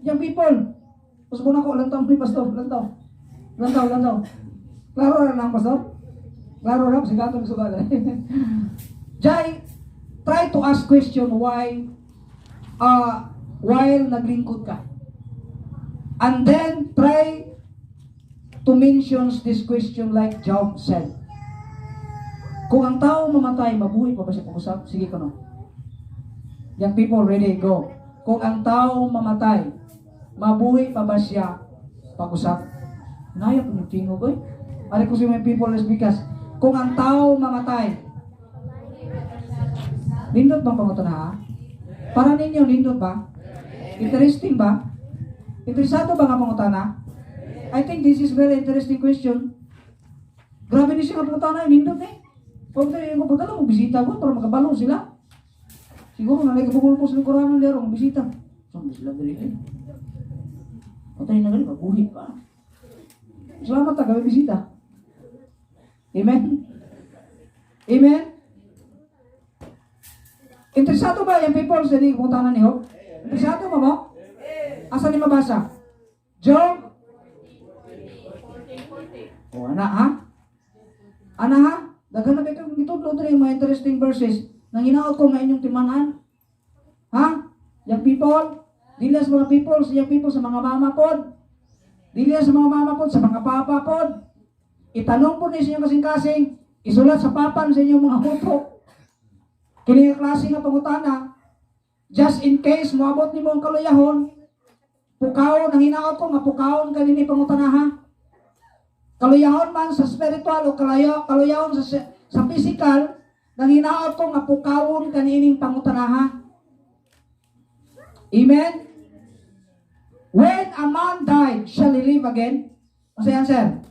Young people. Pastor ko, lantaw ni pastor, lantaw. Lantaw, lantaw. Klaro na lang, pastor? Klaro na, sige atong sugal. Jay, try to ask question why while naglingkod ka. And then try to mention this question like Job said. Kung ang tao mamatay, mabuhi pa ba siya pag-usab? Sige ko no. Young people, ready, go. Kung ang tao mamatay, mabuhi pa ba siya pag-usab? Naya po yung tingog, oy. Ano ko si mga people is because kung ang tao mamatay, nindot bang pangutana ha? Para ninyo, nindot ba? Interesting ba? Interesado ba nga pangutana? I think this is very interesting question. Grabe ni siya nga pangutana, nindot eh. Pag tayo yung pagdala mo, bisita ko para makabalo sila. Siguro na nagkabugol po sa lingkuranan dero, ang bisita. Saan ba sila diri eh? Patay na gali, mabuhi pa. Salamat ta, kami bisita. Amen? Amen? Interesado ba yung people sa di pangutana ni Job? Interesado ba mo? Asa ni mabasa? Job? O, ana ha? Ana ha? Daghan na kayong gitudlo diri mga interesting verses. Nang hinaot ko nga inyong timanan. Ha? Young people, dili sa mga people, sa young people sa mga mama pod. Dili sa mga mama pod, sa mga papa pod. Itanong po ni sa inyong kasing-kasing, isulat sa papan sa inyong mga huto. Kini nga klase nga pangutana, just in case moabot nimo ang kaluyahon, pukawon ang hinaot ko nga pukawon kanini pangutana ha. Kaluyahon man sa spiritual o kaluyahon sa physical, nang hinaot ko nga pukawon kanining pangutana ha. Amen? When a man died, shall he live again? Ano answer?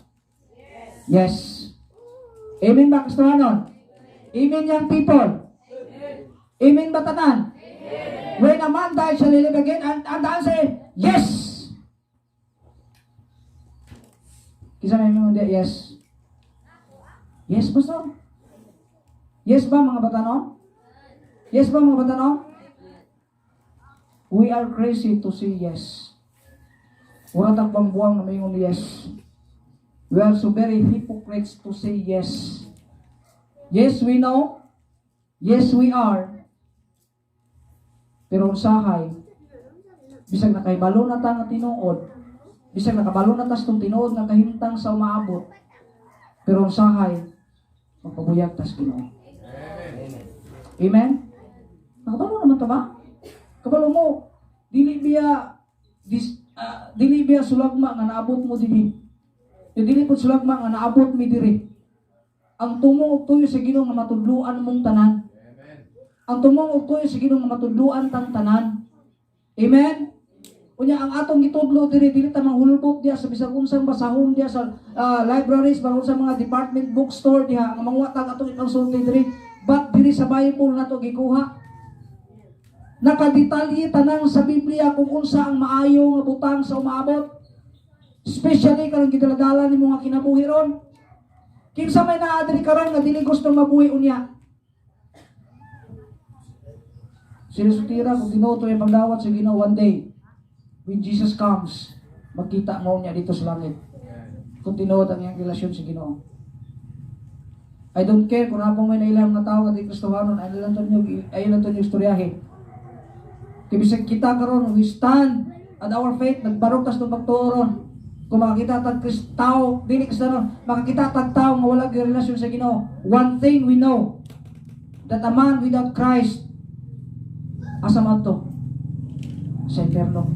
Yes. Amen ba, Kristohanon? Amen, young people? Amen ba, tanan? When a man died, shall he live again? And the answer is, yes! Kinsa may mga yes? Yes, pastor? Yes ba, mga batanon? Yes ba, mga batanon? We are crazy to say yes. Wala tag buwang na mayroon yes. We are so very hypocrites to say yes. Yes, we know. Yes, we are. Pero usahay, bisag nakahibalo na ta nga tinuod, bisag nakabalo na ta sa tinuod nga kahimtang sa umaabot, pero usahay, magpabuyag tas Ginoo. Amen? Nakabalo naman ta ba? Kabalo mo, dili biya dili biya sulagma nga naabot mo dinhi. Yung dili po sulagma nga naabot mi diri. Ang tumong og tuyo sa Ginoo nga matudluan mong tanan. Ang tumong og tuyo sa Ginoo nga matudluan tang tanan. Amen. Unya ang atong gitudlo diri, dili ta manghulbot diha sa bisag unsang basahon diha sa libraries, bang sa mga department bookstore diha nga manguha tag atong ipansulti diri, but diri sa Bible nato gikuha. Nakadetalye tanan sa Biblia kung unsa ang maayo nga butang sa umaabot. Especially karong gidaladala nimo nga kinabuhi ron. Kinsa may naa diri karon nga dili gusto mabuhi unya? Sinusutira kung tinuod yung pagdawat sa Ginoo, one day when Jesus comes, magkita mo niya dito sa langit. Kung tinuod ang iyang relasyon sa Ginoo. I don't care kung napong may nailang mga tao nga di Kristohanon, ay lang to niyo istoryahe. Kay bisag kita karon we stand at our faith, nagbarog tas tong pagtuo. Kung makakita tag tao, dili Kristiyano, makakita tag tao nga wala gyud relasyon sa Ginoo. One thing we know, that a man without Christ, asa man to? Sa impyerno.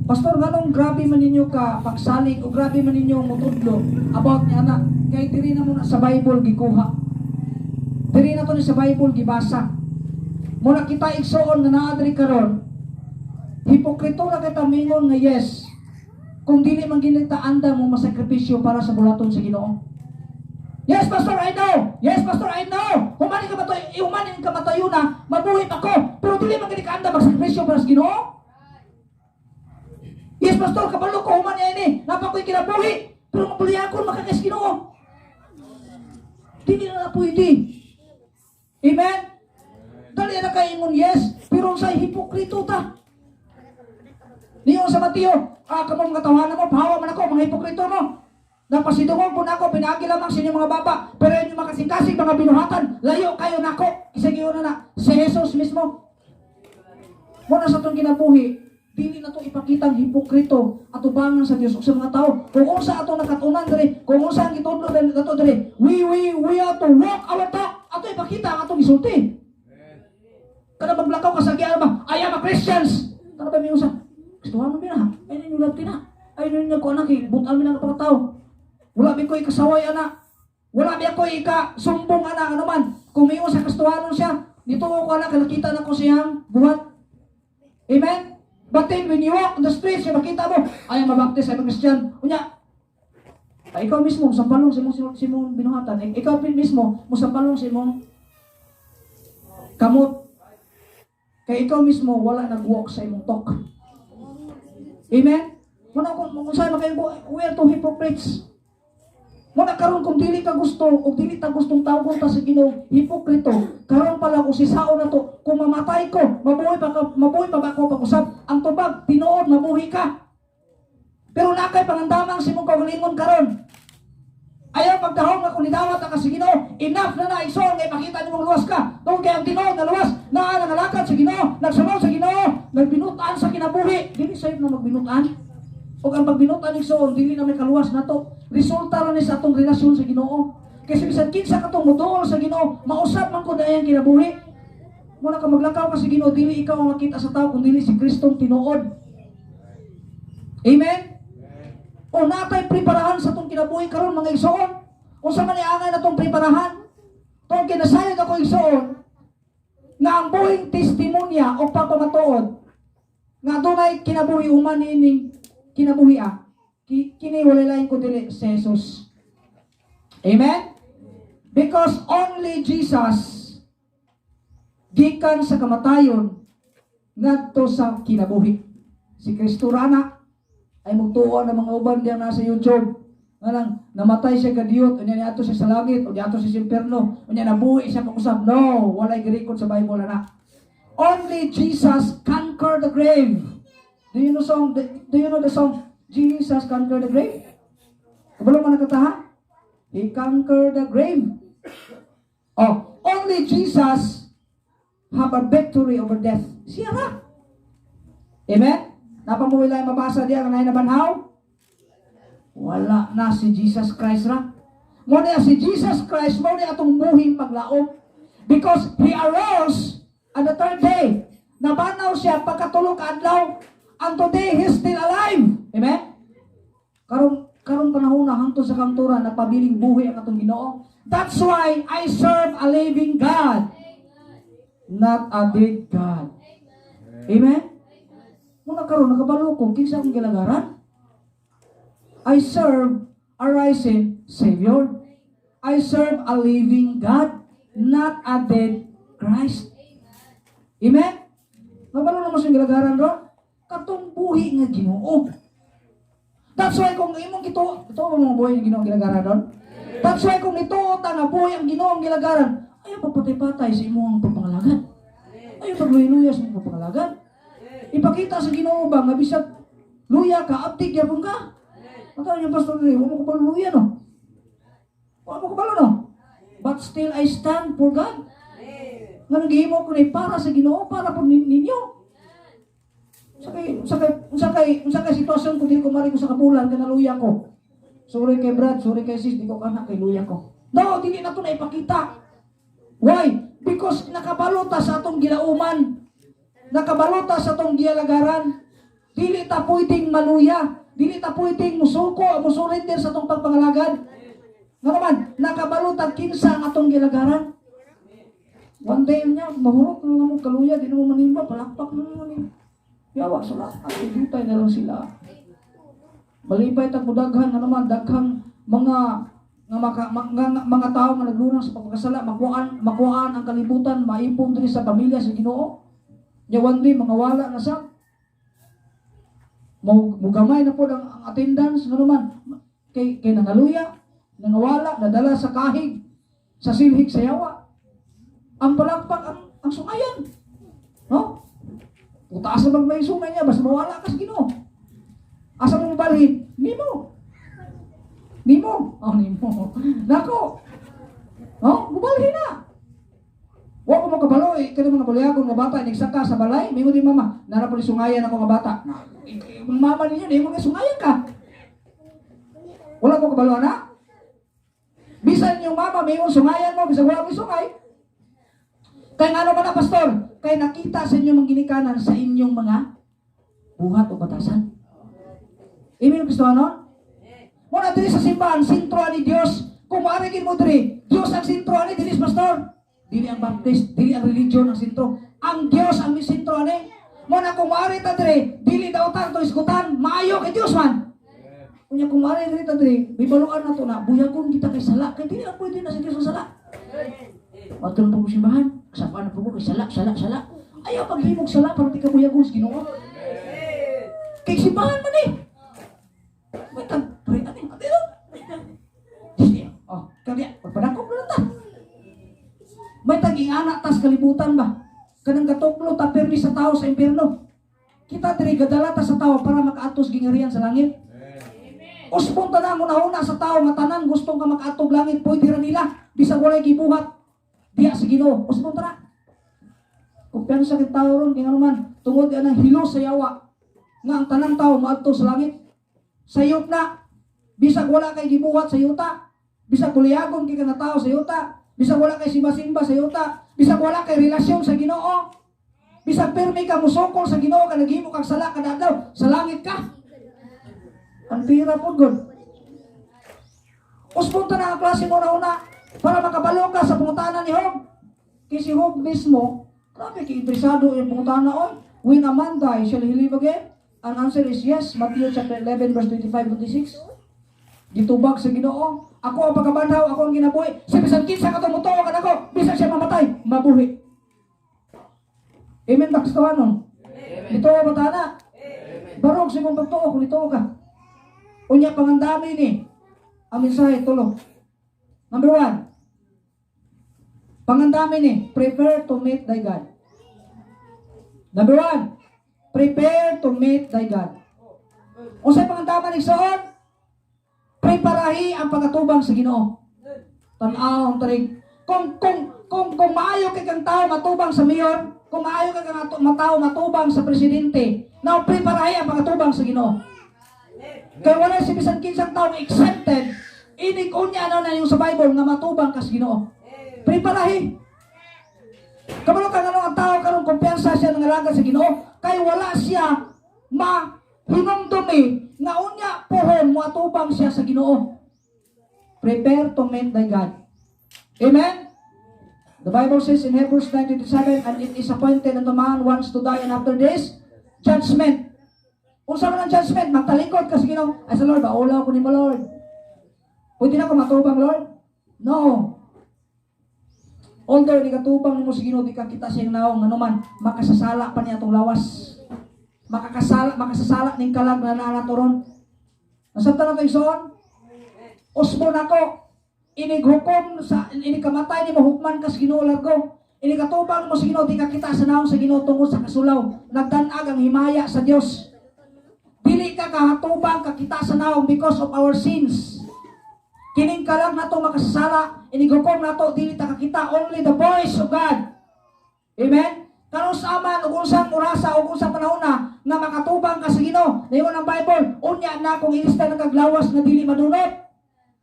Pastor, nganong grabe man ninyo ka pagsalig o grabe man ninyo mutudlo about niya na kay diri na mo na sa Bible gikuha. Diri na to ni sa Bible gibasa. Muna kita igsuon nga naa diri karon. Hipokrito ra kita mingon nga yes. Kung dili man gini ta andam mo masakripisyo para sa bulaton sa Ginoo. Yes, Pastor, I know. Yes, Pastor, I know. Humanin ka matoy, humanin ka matayo na, mabuhi pa ko. Pero dili man gini ka andam magsakripisyo para sa Ginoo. Yes, Pastor, kabalo ko, human niya ini. Napa ko'y kinabuhi. Pero mabuliyakon, makakais Ginoo. Dili na na pwede. Amen? Dali na kaingon yes, pero sa hipokrito ta. Niingon sa Mateo, kamo mga tawhana mo, pahawa man ako, mga hipokrito mo. Napasidungog po nako, pinaagi lamang sa inyong mga baba, pero inyong mga kasing-kasing, mga binuhatan, layo kayo nako. Kinsa giingon na si Jesus mismo. Muna sa atong kinabuhi, dili na to ipakitang hipokrito atubangan sa Dios ug sa mga tao. Kung unsa atong nakatunan diri, kung unsa ang gitudlo diri nato diri, we are to walk our talk. Ato ipakita ang atong gisulti. Kada maglakaw ka sa giya ba, "I am a Christians." Kada ba may usa? Gusto mo bina? Ay ninyo love na. Ay ninyo ko anak eh, butan mi lang ang tao. Wala mi ko ikasaway ana. Wala mi ako ika sumbong ana, ano man. Kung may sa Kristohanon siya, nito ko anak, nakita na ko siyang buhat. Amen? But then, when you walk on the streets, makita mo, "I am a Baptist, I'm a Christian." Unya, ay, ikaw mismo, sampalong sa imong binuhatan. Eh, ikaw mismo, musampalong sa imong kamot. Kay ikaw mismo, wala nag-walk sa imong talk. Amen? Muna kung saan kayo, we are two hypocrites. Muna karon kung dili ka gusto o dili ta gustong tawgon ta sa Ginoo hipokrito, karon pa lang usisao na to, kung mamatay ko, mabuhi pa ka, mabuhi pa ba ako pag-usab? Ang tubag, tinuod mabuhi ka. Pero naa kay pangandamang sa imong kaugalingon karon. Ayaw pagdahom nga kung nidawat ka sa Ginoo, enough na na, igsoon, nga ipakita nimong luwas ka. Tungod kay ang tinuod na luwas, naa nangalakad sa Ginoo, nagsunod sa Ginoo, nagbinutan sa kinabuhi. Dili sayop na magbinutan. O ang pagbinutan, igsoon, dili na may kaluwas nato. Resulta ra ni sa atong relasyon sa Ginoo. Kasi bisan kinsa katong moduol sa Ginoo, mausap man ko na iyang kinabuhi. Muna ka maglakaw ka sa Ginoo, dili ikaw ang makita sa tao, kun dili si Kristong tinuod. Amen? O natay preparahan sa atong kinabuhi karon, mga igsoon. Unsa man angay natong preparahan? Tong kinasayod ako, igsoon, nga ang buhing testimonya o pagpamatuod nga dunay kinabuhi human niining kinabuhi ah. Kini walay lain kundi si Jesus. Amen? Because only Jesus gikan sa kamatayon ngadto sa kinabuhi. Si Kristo rana ay magtuo ng mga uban diyan nasa YouTube. Nga lang, namatay siya kadiyot, unya niadto siya sa langit, unya ato siya sa impierno, unya nabuhi siya pag-usab. No, walay girecord sa Bible na. Only Jesus conquered the grave. Do you know song? Do you know the song "Jesus Conquered the Grave"? Kabalo man nakataha? He conquered the grave. Oh, only Jesus have a victory over death. Siya ra. Amen? Napamuwi lang mabasa diya nga na banhaw? Wala na, si Jesus Christ ra. Mo niya si Jesus Christ, mo niya atong buhing paglaom. Because He arose on the third day. Nabanaw siya pagkatulo ka adlaw. And today, He's still alive. Amen? Karong karong panahon na hangtod sa kamatuoran, nagpabiling buhi ang atong Ginoo. That's why I serve a living God, not a dead God. Amen? Muna karon nakabalo ko kinsa akong gilagaran. I serve a risen Savior. I serve a living God, not a dead Christ. Amen? Nabalo naman sa gilagaran ro? Katong buhi nga Ginoo. That's why kung imong gituo, ito ba mga buhi nga Ginoo gilagaran ron? That's why kung ituo ta nga buhi ang Ginoo ang gilagaran, ayaw pagpatay-patay sa imong pagpangalagad. Ayaw pagluya-luya sa imong pagpangalagad. Ipakita sa Ginoo ba nga bisag luya ka, abtik gyapon ka. Ang niya, "Pastor, wa mo kabalo luya, no? Wa mo kabalo, no?" But still I stand for God. Nga naghihimo ko ni para sa Ginoo, para po ninyo. Sa kay sitwasyon kung di ko mari ko sa kabulan kanaluya ko. Sorry kay Brad, sorry kay sis, di ko kana kay luya ko. No, dili na to na ipakita. Why? Because nakabalo ta sa atong gilauman. Nakabalo ta sa atong gialagaran. Dili ta pwedeng maluya. Dili ta pwedeng musuko, musurrender sa atong pagpangalagad. Nga naman, nakabalo ta kinsa ang atong gilagaran. One day niya, mahurot na mo kaluya, di na mo manimba, palakpak na mo ni. Yawa, sila, at jutay na lang sila. Malipay ta daghan nga naman, daghang mga nga maka, ma, nga, nga- mga tao nga naglunang sa pagpakasala, makuan makuan ang kalibutan, maipon diri sa pamilya sa Ginoo. Nya one day mga wala na sa mo mugamay na po ang attendance nga naman kay kay nangaluya, nangawala, nadala sa kahig, sa silhig sa yawa. Ang palakpak ang sungayan. No? Utaas na may sungay niya, basta mawala ka sa Ginoo. Asa mo mobalhin? Nimo. Nimo. Oh, nimo. Nako. Oh, mubalhin na. Wa ko mo kabalo eh, kani mga bulyagon nga bata nagsaka sa balay, mingon din mama, nara po ni sungayan ako nga bata. Na, eh, mama ninyo, ningon nga sungayan ka. Wala mo kabalo na? Bisan yung mama, mingon sungayan mo, bisan wala mo sungay. Kay ngano man na, pastor? Kay nakita sa inyong mga ginikanan sa inyong mga buhat o batasan. Amen, Kristiyano? Muna diri sa simbahan, sentro ani Dios. Kung maari gid mo diri, Dios ang sentro ani dili, pastor. Dili ang Baptist, dili ang religion ang sentro. Ang Dios ang sentro ani. Muna kung maari ta diri, dili daw ta to isgutan, maayo kay Dios man. Unya kung maari diri ta diri, mibaluan na to na buyagon kita kay sala, kay dili ang pwede na sa Dios ang sala. Ato na po simbahan, kasama na po ko kay sala, sala, sala. Ayaw paghimog sala para di ka buyagon sa Ginoo. Kay simbahan man eh. May tag, pre, ano yun? Ano yun? Oh, kaya, pagpadakop na lang ta. May taging anak tas kalibutan ba? Kanang katuklo ta permi sa tao sa impierno. Kita diri gadala ta sa tao para makaatos gingarian sa langit. Usbong ta na ang una-una sa tao nga tanan gustong ka makaatog langit, pwede ra nila bisag walay gibuhat diya sa Ginoo. Usbong ta na. Kumpiyansa kay tao ron kay ngano man tungod anang hilo sa yawa nga ang tanang tao moadto sa langit. Sayop na bisag wala kay gibuhat sa yuta, bisag kuliyagon kay ka nga tao sa yuta, bisag wala kay simba-simba sa yuta, bisag wala kay relasyon sa Ginoo, bisag pirmi ka musukol sa Ginoo ka naghimo kag sala kada adlaw, sa langit ka. Ang pira po god. Usbong ta na ang klase mo na una para makabalo ka sa pangutana ni Job. Kay si Job mismo, grabe kay interesado yung pangutana oy. When a man die, shall he live again? Ang answer is yes. Matthew chapter 11 verse 25 26. Gitubag sa Ginoo. Ako ang pagkabanhaw, ako ang ginabuhi. Sa bisan kinsa ka mutuo kanako, bisan siya mamatay, mabuhi. Amen ba, Kristohanon? Ito ba tana? Barog sa imong pagtuo kung ito ka. Unya pangandami ni ang mensahe tulo. Number one, pangandami ni, prepare to meet thy God. Number one, prepare to meet thy God. Unsay pangandaman igsoon? Preparahi ang pagkatubang sa Ginoo. Tan-aw ang tarig. Kung maayo kay kang tao matubang sa mayor, kung maayo kay kang matao matubang sa presidente, now preparahi ang pagkatubang sa Ginoo. Kay wala si bisan kinsang taong exempted, inig unya na na yung sa Bible nga matubang kas Ginoo. Preparahi. Kabalo ka nga ang tao karon kumpiyansa siya nga alagad sa Ginoo kay wala siya mahinumdumi nga unya pohon moatubang siya sa Ginoo. Prepare to meet thy God. Amen? The Bible says in Hebrews 9:27, "And it is appointed unto man once to die, and after this, judgment." Unsa man ang judgment? Magtalikod ka sa Ginoo. Ay sa Lord, baulaw ko nimo, Lord. Pwede na ko matubang, Lord? No. Although di katubang nimo sa Ginoo, di ka kita sa iyang naong, ano man, makasasala pa niya atong lawas. Makakasala, makasasala ning kalag na naa nato ron. Nasabtan na to, igsoon? Usbon ako. Inig hukom sa inig kamatay nimo hukman ka sa Ginoo largo. Inig katubang nimo sa Ginoo, di ka kita sa naong sa Ginoo tungod sa kasulaw. Nagdanag ang himaya sa Dios. Dili ka kahatubang kakita sa naong because of our sins. Kining kalag nato makasasala, inig hukom nato dili ta kakita, only the voice of God. Amen? Kanus-a man ug unsang orasa ug unsang panahon na nga makatubang ka sa Ginoo. Nayon ang Bible, unya na kung ilista ng kaglawas nga dili madunot.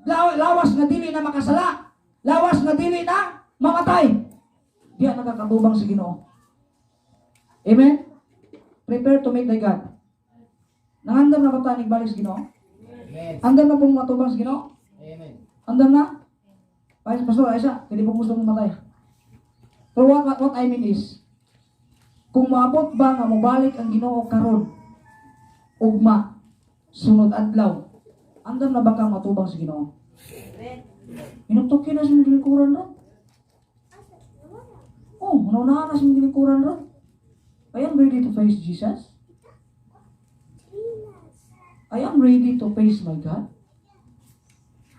Lawas nga dili na makasala. Lawas nga dili na mamatay. Diya nakakatubang sa Ginoo. Amen? Prepare to meet thy God. Nangandam na ba tayo balik sa Ginoo? Amen. Andam na pong matubang sa Ginoo? Amen. Andam na? Ay, Pastor, ay siya, hindi po gusto mong matay. Pero what I mean is, kung maabot ba nga mobalik ang Ginoo karon, ugma, sunod adlaw, andam na ba kang matubang sa Ginoo? Inuktukin na sa mong gilingkuran ron. Oh, naunahan na sa mong gilingkuran ron. I am ready to face Jesus. I am ready to face my God.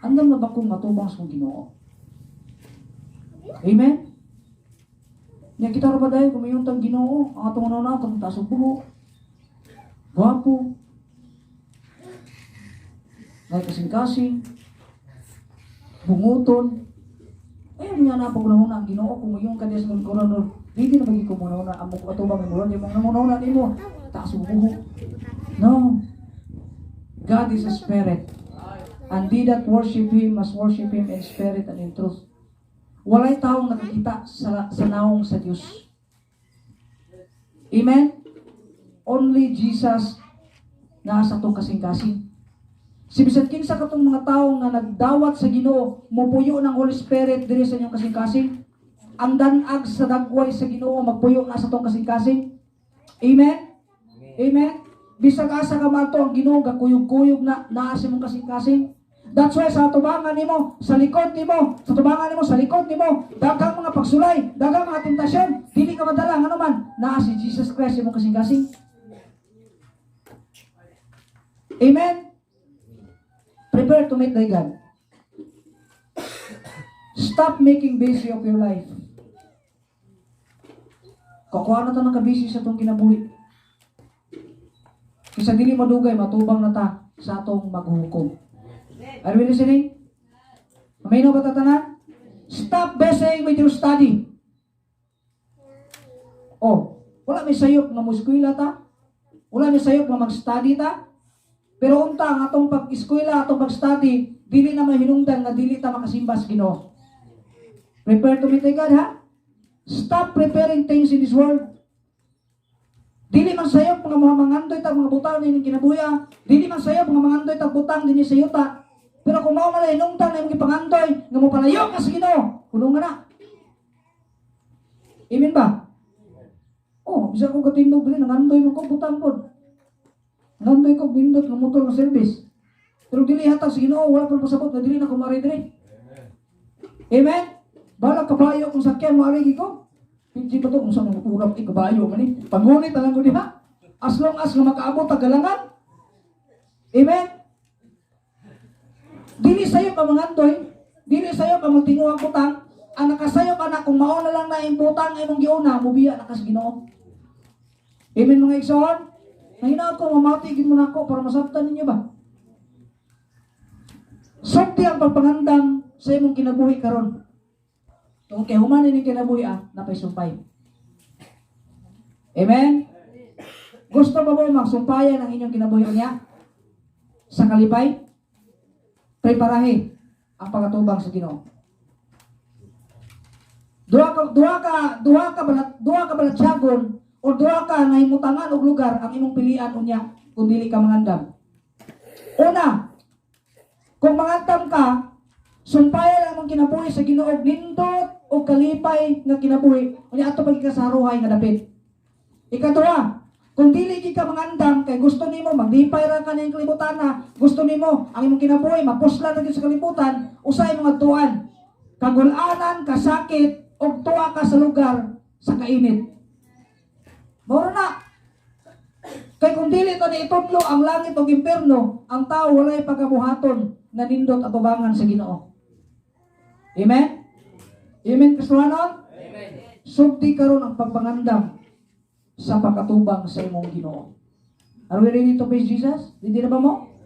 Andam na ba kong matubang sa mong Ginoo? Amen? Nya kita ra ba dahil kung mayon tang Ginoo, ang atong una katong taas og buhok. Gwapo. Nay kasing-kasing, bunguton. Ayun nga na pag-una ang Ginoo kung yung kanyas ng kuno, dili na magi ko muna una amo ko atubang imo ron imong namuna nimo taas mo buhok. No. God is a spirit. And they that worship Him must worship Him in spirit and in truth. Walay taong nakakita sa naong sa Dios. Amen? Only Jesus naa sa atong kasing-kasing. Si bisan kinsa katong mga tao nga nagdawat sa Ginoo, mopuyo ng Holy Spirit diri sa inyong kasing-kasing. Ang danag sa dagway sa Ginoo magpuyo na sa atong kasing-kasing. Amen? Amen? Bisag asa ka maadto, ang Ginoo gakuyog-kuyog na naa sa imong kasing-kasing. That's why sa tubangan nimo, sa likod nimo, sa tubangan nimo, sa likod nimo, daghang mga pagsulay, daghang mga tentasyon, dili ka madala ngano man naa si Jesus Christ imong kasing-kasing. Amen. Prepare to meet thy God. Stop making busy of your life. Kukuha na ta ng kabisi sa atong kinabuhi. Kaysa dili madugay, matubang na ta sa atong maghukom. Are we listening? Maminaw ba ta tanan? Stop busy with your study. Oh, wala may sayop nga mo-eskwela ta. Wala may sayop nga mag-study ta. Pero unta ang atong pag-eskwela, atong pag-study, dili na mahinungdan nga dili ta makasimba sa Ginoo. Prepare to meet thy God, ha? Stop preparing things in this world. Dili man sayop mga mga mangandoy ta mga butang din kinabuya. Dili man sayop mga mangandoy ta butang din sa yuta. Pero kung mao man hinungdan na imong gipangandoy nga mopalayo ka sa Ginoo, kuno nga na. Amen ba? Oh, bisa ko katindog dili, nangandoy man ko butang pod. Nangandoy ko nindot nga motor nga service. Pero dili hatag sa Ginoo, wala pa pasabot nga dili na ko maari diri. Amen? Bahala kabayo kung sakyan mo ari ko. Hindi pa to kung saan mo urap eh, kabayo man eh. Pangunit na lang ko diha. As long as nga makaabot ang galangan. Amen? Dili sayo pa mangandoy, dili sayo pa magtinguhang butang, ang nakasayop ana kung mao na lang na imong butang imong giuna, mubiya na ka sa Ginoo. Amen, mga igsoon? Nahinaot ko mamati gid mo nako para masabtan ninyo ba? Sugdi ang pagpangandam sa imong kinabuhi karon. Kung kay human ini kinabuhi ah, napay sumpay. Amen? Gusto ba mo magsumpayan ang inyong kinabuhi niya? Sa kalipay? Preparahe ang pagkatubang sa Ginoo. Duha ka balatyagon o duha ka nahimutangan og lugar ang imong pilian unya kung dili ka mangandam. Una, kung mangandam ka, sumpayan ang imong kinabuhi sa Ginoo og nindot og kalipay nga kinabuhi unya ato pagkikasaruhay nga dapit. Ikaduha, kung dili gid ka mangandam kay gusto nimo maglipay ra ka ning kalibutan na, gusto nimo ang imong kinabuhi mapuslan ra gyud sa kalibutan, usay imong adtuan. Kagulanan, kasakit og tuwa ka sa lugar sa kainit. Mao na. Kay kung dili to ni itudlo ang langit ug impierno, ang tao walay pagabuhaton nga nindot atubangan sa Ginoo. Amen? Amen, Kristohanon? Amen. Sugdi karon ang pagpangandam sa pagkatubang sa imong Ginoo. Are we ready to face Jesus? Ready na ba mo?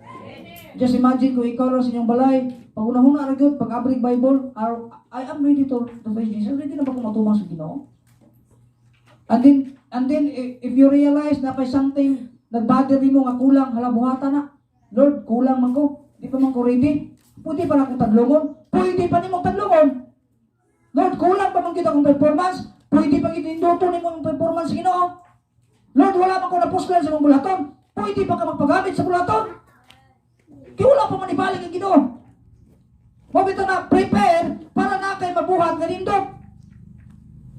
Just imagine kung ikaw lang sa inyong balay, pag unahuna ra gyud, pag abrig Bible, I am ready to face Jesus. Ready na ba kung matubang sa Ginoo? And then if you realize na kay something nagbother nimo nga kulang, hala, buhata na. Lord, kulang man ko. Di pa man ko ready. Pwede pa na akong tadlongon. Pwede pa nimo tadlongon. Lord, kulang pa man kita akong performance. Pwede pa gitinduto nimo ang performance sa Ginoo. Lord, wala man ko napuslan sa mga bulaton. Pwede pa ka magpagamit sa bulaton. Kaya wala pa man ibalik ang Ginoo. Mao bitaw na prepare para na kay mabuhat nga nindot.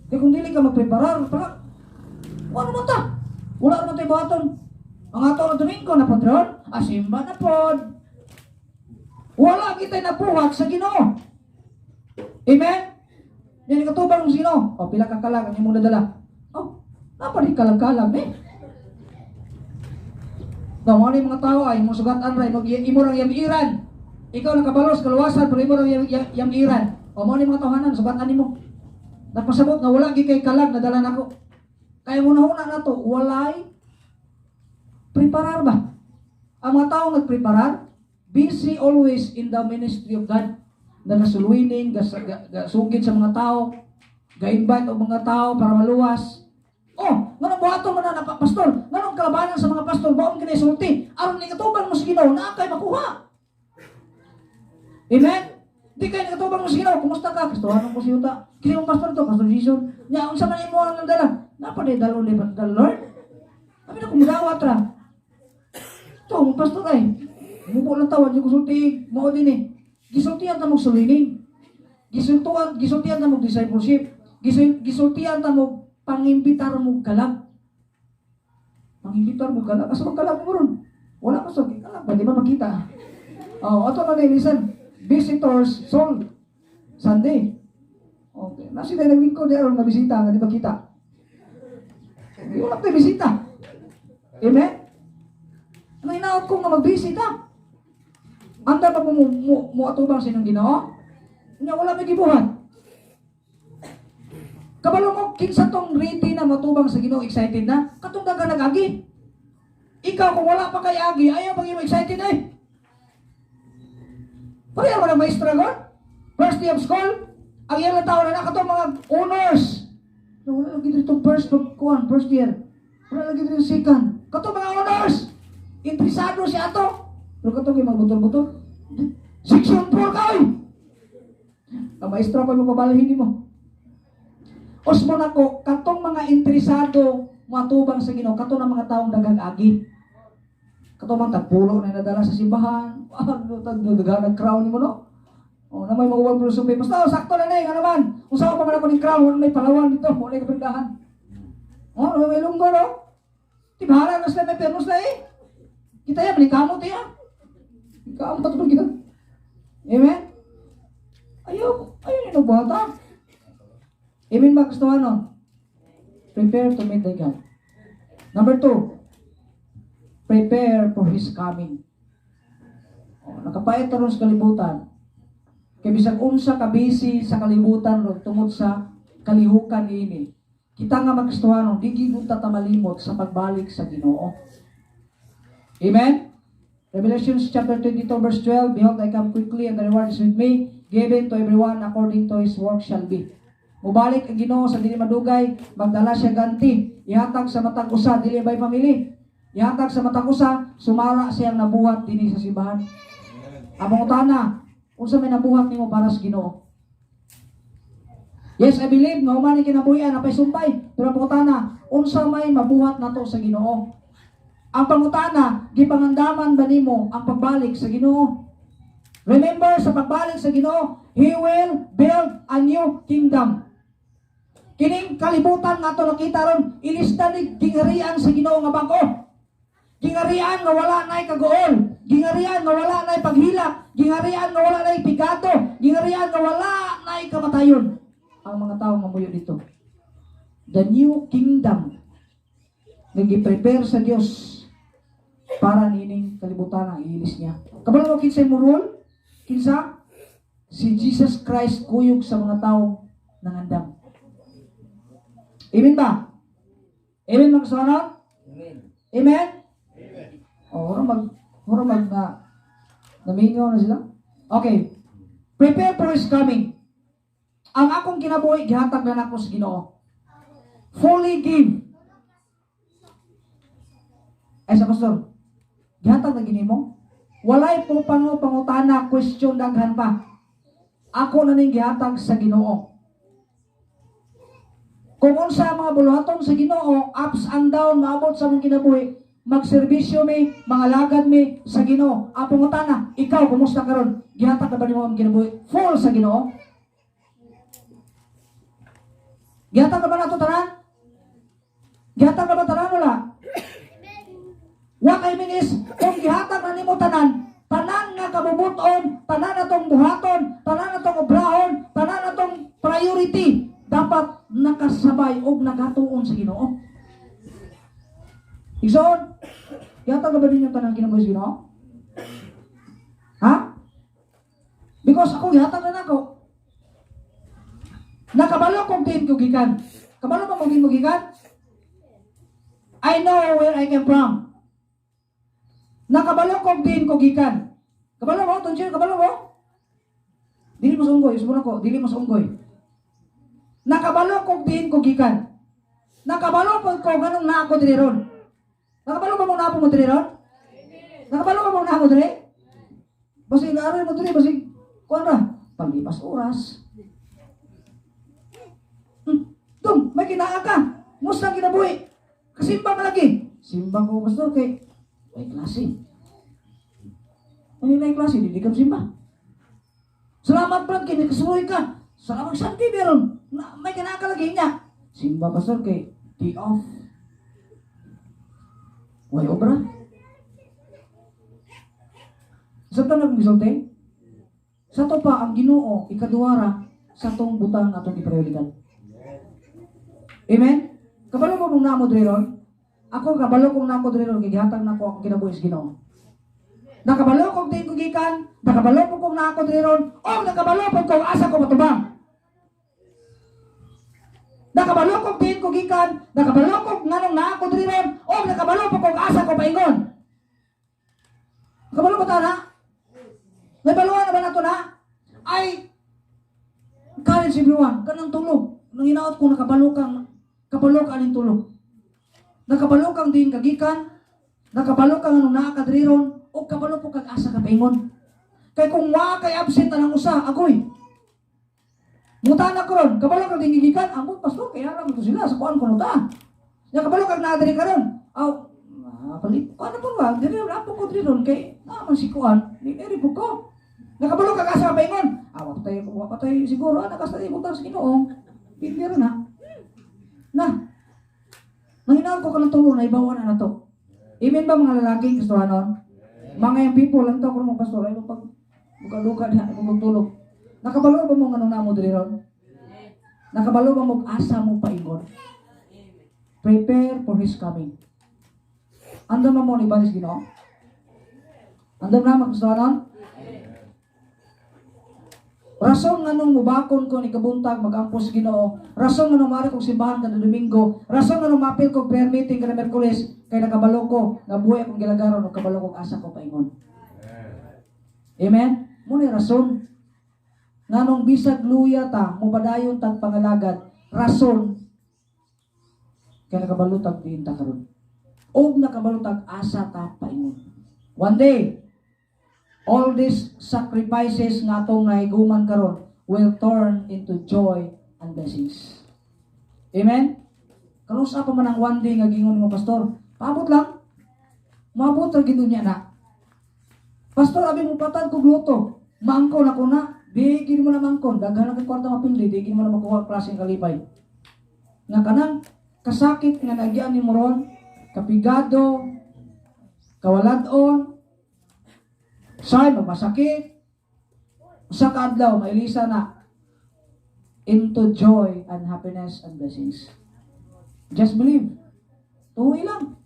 Kaya kung dili ka magpreparar, para wala man ta. Wala man tayo buhaton. Ang ato ng Domingo na patron, asimba na pod. Wala kita nabuhat sa Ginoo. Amen? Yan katubang sa Ginoo. O, pila ka kalag ang imong nadala? Oh, napa di kalag-kalag eh. No, mga ni mga tao ay imong sugatan ra imong imo rang yamiran. Ikaw nakabalos kaluwasan pero imo rang yamiran. O mao ni mga tawhanan sugatan nimo. Nagpasabot nga wala gi kay kalag nadala nako. Kaya muna-huna na to, walay preparar ba? Ang mga tao nagpreparar, Busy always in the ministry of God. Naga-soul winning, gasugid sa mga tao, ga-invite og mga tao para maluwas. Oh, nganong buhaton man na, pastor? Nganong kalabanan sa mga pastor baon kini sulti? Aron ni katubang mo sa Ginoo, naa kay makuha. Amen? Di kay nakatubang mo sa Ginoo, "Kumusta ka?" "Kastuhanon ko si Yuta." "Kini mong pastor to?" "Pastor Jason." "Nya unsa man imo ang dala?" "Napa day dalon ni the Lord." Kami na kumudawat ra. To, mong pastor ay. Mubo lang tawad yung kusulti, mao din eh. Gisultian ta mo soul winning. Gisultian ta mo discipleship. Gisultian ta mo pangimbitar mo kalag. Pangimbitar mo kalag. Asa man kalag mo ron? Wala ka sa kalag, ba di ba makita? Oh, ato na, listen. Visitors soul Sunday. Okay. Nasi tayo naglingkod di aron mabisita nga di makita. Di wala tayo bisita. Amen? Ano hinaot ko nga magbisita? Anda pa mo atubang sa inyong Ginoo? Nya wala may gibuhat. Kabalo mo kinsa tong ready na matubang sa Ginoo, excited na? Katong daga nag-agi. Ikaw, kung wala pa kay agi, ayaw pag imo excited ay. Pareha mo na maestra gon? First day of school, ang iyang tao na katong mga honors. No, wala lagi dito first pag kuan, first year. Wala lagi dito second. Katong mga honors. Interesado si ato. Pero katong yung mga butol-butol. Section 4 ka oy. Ang maestra pa mo pabalhin mo. Osmo nako, katong mga interesado matubang sa Ginoo, kato na mga taong daghang agi. Katong mga tagpulo na nadala sa simbahan, ano tag daghang crown nimo, no? Oh, na may mga uwag sumbi. Basta oh, sakto na na, nga naman. Unsa pa man ako ning crown, wala may palawan dito, wala may kapindahan. Oh, may lunggo, no? Tibhala na sila, may pernos na eh. Kita ya, balikamot ya. Kamot pa kita. Amen? Ayaw, ayaw nyo buhata. Amen ba, Kristohano? Prepare to meet the God. Number two, prepare for His coming. Oh, nakapait ron sa kalibutan. Kay bisag unsa ka busy sa kalibutan ron tungod sa kalihukan niini. Kita nga mga Kristohano, di gyud ta malimot sa pagbalik sa Ginoo. Amen? Revelations chapter 22 verse 12, "Behold, I come quickly and the reward is with me, given to everyone according to his work shall be." Mubalik ang Ginoo sa dili madugay, magdala siya ganti, ihatag sa matag usa, dili by family. Ihatag sa matag usa, sumala siyang nabuhat dinhi sa simbahan. Ang pangutana, unsa may nabuhat nimo para sa Ginoo? Yes, I believe nga human ni kinabuhian napay sumpay. Pero ang pangutana, unsa may mabuhat nato sa Ginoo? Ang pangutana, gipangandaman ba nimo ang pagbalik sa Ginoo? Remember, sa pagbalik sa Ginoo, He will build a new kingdom. Kining kalibutan nga ato nakita ron, ilista ni gingarian sa Ginoo nga bag-o. Gingarian nga wala na'y kaguol. Gingarian nga wala na'y paghilak. Gingarian nga wala na'y pigado. Gingarian nga wala na'y kamatayon. Ang mga tao nga muyo dito. The new kingdom nga gi-prepare sa Dios para nining kalibutan ang iilis niya. Kabalo mo kinsay mo rule? Kinsa? Si Jesus Christ kuyog sa mga taong nangandam. Amen ba? Amen, mga kasalanan? Amen. Amen? Oh, ora mag na namingaw na sila. Okay. Prepare for His coming. Ang akong kinabuhi gihatag na nako sa Ginoo. Fully give. Ay sa pastor. Gihatag na gini mo. Walay po pangutana, question daghan pa. Ako na ning gihatag sa Ginoo. Kung unsa ang mga buluhaton sa Ginoo, ups and down maabot sa among kinabuhi, magserbisyo mi, mga lagad mi sa Ginoo. Ang pangutana, ikaw kumusta karon? Gihatag na ba nimo ang kinabuhi full sa Ginoo? Gihatag na ba nato tanan? Gihatag na ba tanan, wala? What I mean is, kung gihatag na nimo tanan, tanan nga kabubuton, tanan na tong buhaton, tanan na tong obrahon, tanan na tong priority, dapat nakasabay og nagatuon sa Ginoo. Igsoon, gihatag na ba ninyo tanang kinabuhi sa Ginoo? Ha? Because ako, gihatag na nako. Nakabalo kong diin ko gikan. Kabalo ba mo diin mo gikan? I know where I came from. Nakabalo kong diin ko gikan. Kabalo mo, Tonchil, kabalo mo? Dili mo sa unggoy, subon ako, dili mo sa unggoy. Nakabalo kog diin ko gikan. Nakabalo po ko nganong naa ko diri ron. Nakabalo ba mo naa po mo diri ron? Nakabalo ba mo naa mo diri? Basig naaroy mo diri, basig kuan ra, paglipas oras. Dong, may kinaa ka. Musta ang kinabuhi? Kasimba ka lagi. Simba ko, pastor, kay may klase. Ano na klase? Hindi ka simba. Salamat, Brad, kay nakasuroy ka. Salamat, Sunday meron. Na, may kinaa ka lagi niya. Simba, pastor, kay day off. Way obra. Sa tanang gisulti? Sa to pa ang Ginoo ikaduara sa tong butang atong giprioridad. Amen? Kabalo mo mong namo diri ron? Ako kabalo kong nako diri ron, kay gihatag nako akong kinabuhi sa Ginoo. Nakabalo kog diin ko gikan, nakabalo po kong naako diri ron, o nakabalo po kong asa ko matubang. Nakabalo kog diin ko gikan, nakabalo kog nganong naako diri ron, o nakabalo po kong asa ko paingon. Kabalo ba ta na? May baluan na ba nato na? Ay, encourage everyone, kanang tulog. Nang hinaot ko nakabalo kang, kabalo ka aning tulog. Nakabalo kang diin kagikan, nakabalo kang anong naa ka diri ron, o kabalo po kag asa ka paingon. Kay kung wa kay absent anang usa, agoy. Mutan na karon, kabalo kag diin gigikan, ambot, pastor, kaya ra to sila sa kuan kuno ta. Nya kabalo kag naa diri karon. Aw, palit kuan na po ba? Diri ra po ko diri ron kay naa man si kuan, di diri po ko. Nakabalo kag asa ka paingon. Ah, wa patay siguro ana ka sa ibutang sa Ginoo. Hindi ra na. Na. Nanginaw ko kanang tulo na ibawan na nato. Amen ba, mga lalaki Kristohanon? Mga young people lang to kung mga pastor ay pag buka-luka diha ay magtulog. Nakabalo ba mo nganong namo diri ron? Nakabalo ba mo asa mo paingon? Prepare for His coming. Andam na mo ni balis Ginoo? Andam na, mga Kristohanon? Rason nganong mubakon ko ni kabuntag magampo sa Ginoo, rason nganong mari kog simbahan kada Domingo, rason nganong mapil kog prayer meeting kada Merkules, kay nakabalo ko nga buhi akong gilagaron ug kabalo kog asa ko paingon. Amen. Mo ni rason nganong bisag luya ta, mopadayon tag pangalagad, rason kay nakabalo tag diin ta karon. Og nakabalo tag asa ta paingon. One day, all these sacrifices nga atong nahiguman karon will turn into joy and blessings. Amen? Kanusa pa man ang one day nga gingon mo, pastor? Paabot lang. Maabot ra gid unya na. Pastor, abi mo patad kog lotto. Maangkon ako na. Di gid mo na maangkon. Daghan na kay kwarta mapildi, di gid mo na makuha klaseng kalipay. Nga kanang kasakit nga nagyan nimo ron, kapigado, kawalad-on, say magmasakit, usa ka adlaw mailisa na into joy and happiness and blessings. Just believe. Tuohi lang.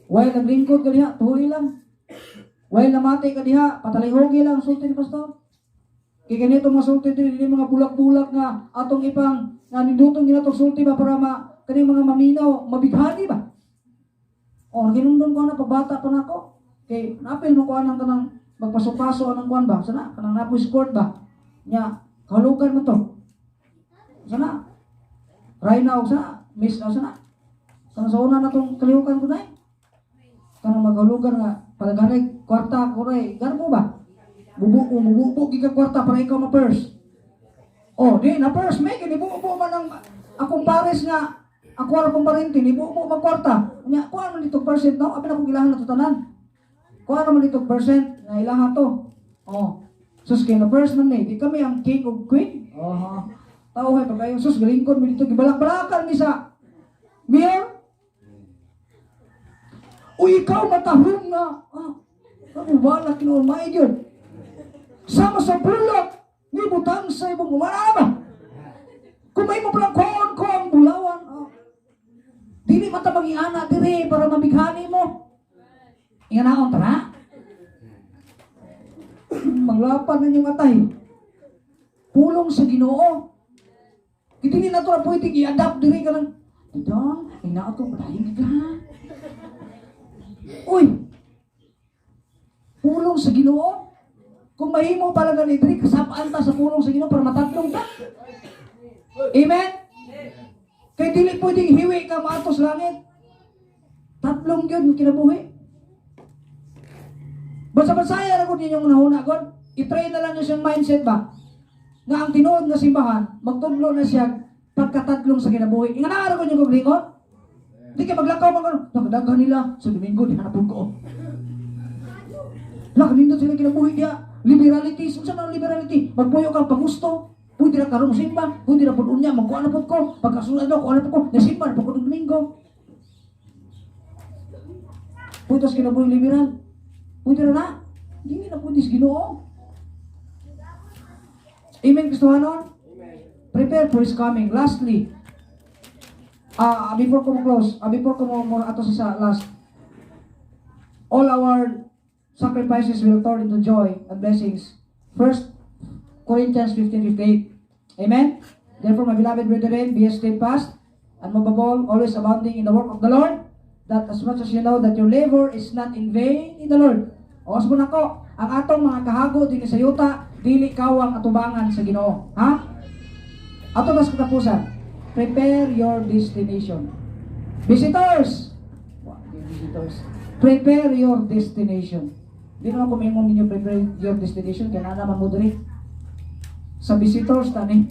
While naglingkod ka diha, tuohi lang. While namati ka diha, patalihogi lang sulti ni pastor. Kay ganito mga sulti diri, dili mga bulak-bulak nga atong ipang nga nindutong ginatong sulti ba para ma kaning mga maminaw, mabighani ba? O ginumdum ko na pagbata pa nako. Kay napil mo ko anang kanang magpaso-paso anang kuan ba? Sana kanang napoy court ba? Nya kahulugan mo to. Sana right now sana miss na sana. Kanang sa una na tong kalihukan ko na eh. Kanang maghulugan nga palaghanay kwarta ko ray garbo ba? Bubu mububo gid ka kwarta para ikaw ma-first. Oh, di na first may kini bubo man ang akong pares nga ako ra pong parente ni bubo man kwarta. Nya kuha man dito percent no, abi na ko gilahan na to tanan. Kuha man dito percent nga ilaha to. Oh. Sus, kay na first man ni, di kami ang king of queen. Oh. Tao hay pagayon, sus, galingkod mi dito gibalak-balakan mi sa mayor. Uy, ikaw matahom nga. Ah, ano wala kinuon maay gyud. Sama sa bulak ni butang sa imong wala ba? Kung may mo palang kuon ko ang bulawan. Oh. Dili man ta mangiana diri para mabighani mo. Inganaon tara. Manglapan ninyong atay. Pulong sa Ginoo. Dili na to na pwede i-adapt diri ka lang. Didong, inaot ko padayon ka. Uy. Pulong sa Ginoo. Kung mahimo pala gani diri, kasapaan ta sa pulong sa Ginoo para matadlong ta. Amen? Kay dili pwedeng hiwi ka moadto sa langit. Tadlong gyud kinabuhi. Basta-basaya ra gud ninyong nahuna gud. I-train na lang niyo siyang mindset ba? Nga ang tinuod nga simbahan, magtudlo na siya pagkatadlong sa kinabuhi. Inga na ra gud yung lingon. Di kay maglakaw man gud. Nakadaghan nila sa Domingo, di hanapon ko. Nakanindot sila kinabuhi diya. Liberality, unsa man ang liberality? Magpuyo kang pagusto. Pwede ra karon simba, pwede ra pud unya, magkuan na pud ko. Pagkasunod adlaw, kuan na pud ko. Nasimba na pud ko og Domingo. Putos kinabuhi liberal. Pwede ra na. Dili na pwede sa Ginoo. Amen, Kristohanon? Prepare for His coming. Lastly, before ko mo-close, before ko mo ato sa last, all our sacrifices will turn into joy and blessings. First Corinthians 15:58. Amen? Therefore, my beloved brethren, be steadfast, unmovable, always abounding in the work of the Lord, that as much as you know that your labor is not in vain in the Lord. O, usbon ako, ang atong mga kahago dinhi sa yuta, dili kawang atubangan sa Ginoo. Ha? Ato mas katapusan. Prepare your destination. Visitors! Wa, di visitors. Prepare your destination. Di naman kumingon ninyo prepare your destination, kaya na naman mo diri. Sa visitors tani.